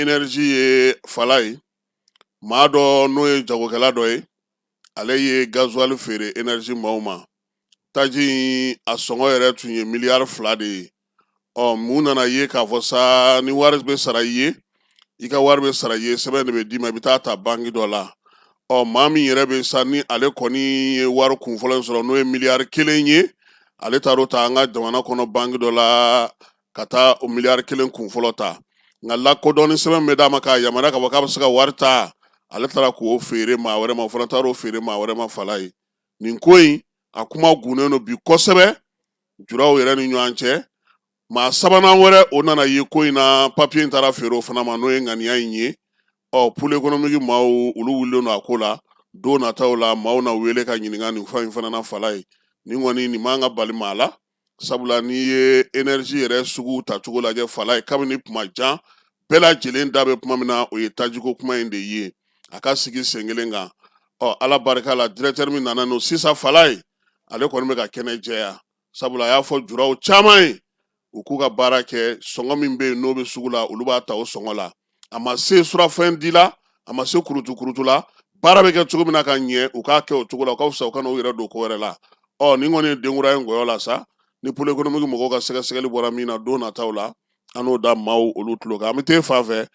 Énergie ye fala ye. Maa dɔ, n'o ye jagokɛla dɔ ye, ale ye gasoil feere énergie maaw ma. Taji in, a sɔngɔ yɛrɛ tun ye miliyari 2 de ye. Ɔ mun nana ye k'a fɔ sa, ni wari bɛ sara i ye, i ka wari bɛ sara i ye, sɛbɛn de bɛ d'i ma, i bɛ taa ta banki dɔ la. Ɔ maa min yɛrɛ bɛ sa, ni ale kɔni ye wari kunfɔlɔ in sɔrɔ, n'o ye miliyari 1 ye, ale taar'o ta an ka jamana kɔnɔ banki dɔ la ka taa o miliyari 1 kunfɔlɔ ta. Nka lakodɔnni sɛbɛn bɛ d'a ma k'a yamaruya k'a fɔ k'a bɛ se ka wari ta, ale taara k'o feere maa wɛrɛ ma, o fana taara o feere maa wɛrɛ ma. Fala ye, nin ko in, a kuma gunnen don bi kosɛbɛ juraw yɛrɛ ni ɲɔgɔn cɛ. Maa sabanan wɛrɛ, o nana ye ko in na, papiye in taara feere o fana ma, n'o ye ŋaniya in ye. Ɔ pôle économique maaw, olu wulilen don a ko la. Don nataw la, maaw na wele ka ɲininka nin fɛn in fana na. Fala ye, nin kɔni, nin man ka bali maa la, sabula n'i ye énergie yɛrɛ sugu tacogo lajɛ, fala ye, kabini kuma jan, bɛɛ lajɛlen da bɛ kuma min na, o ye tajiko kuma in de ye, a ka sigi sen kelen kan. Ɔ Ala barika la, directeur min nana n'o sisan, fala ye, ale kɔni bɛ ka kɛnɛ jɛya, sabula a y'a fɔ juraw caman ye, u k'u ka baara kɛ. Sɔngɔ min bɛ yen, n'o bɛ sugu la, olu b'a ta o sɔngɔ la. A ma se surafɛn di la, a ma se kurutu kurutu la. Baara bɛ kɛ cogo min na ka ɲɛ, u k'a kɛ o cogo la, u ka fisa u kana u yɛrɛ don ko wɛrɛ la. Ɔ nin kɔni ye denkura ye ngɔyɔ la sa. Ni pôle économique mɔgɔw ka sɛgɛsɛgɛli bɔra min na don nataw la, an n'o da maaw olu tulo kan. An bɛ t'e fan fɛ.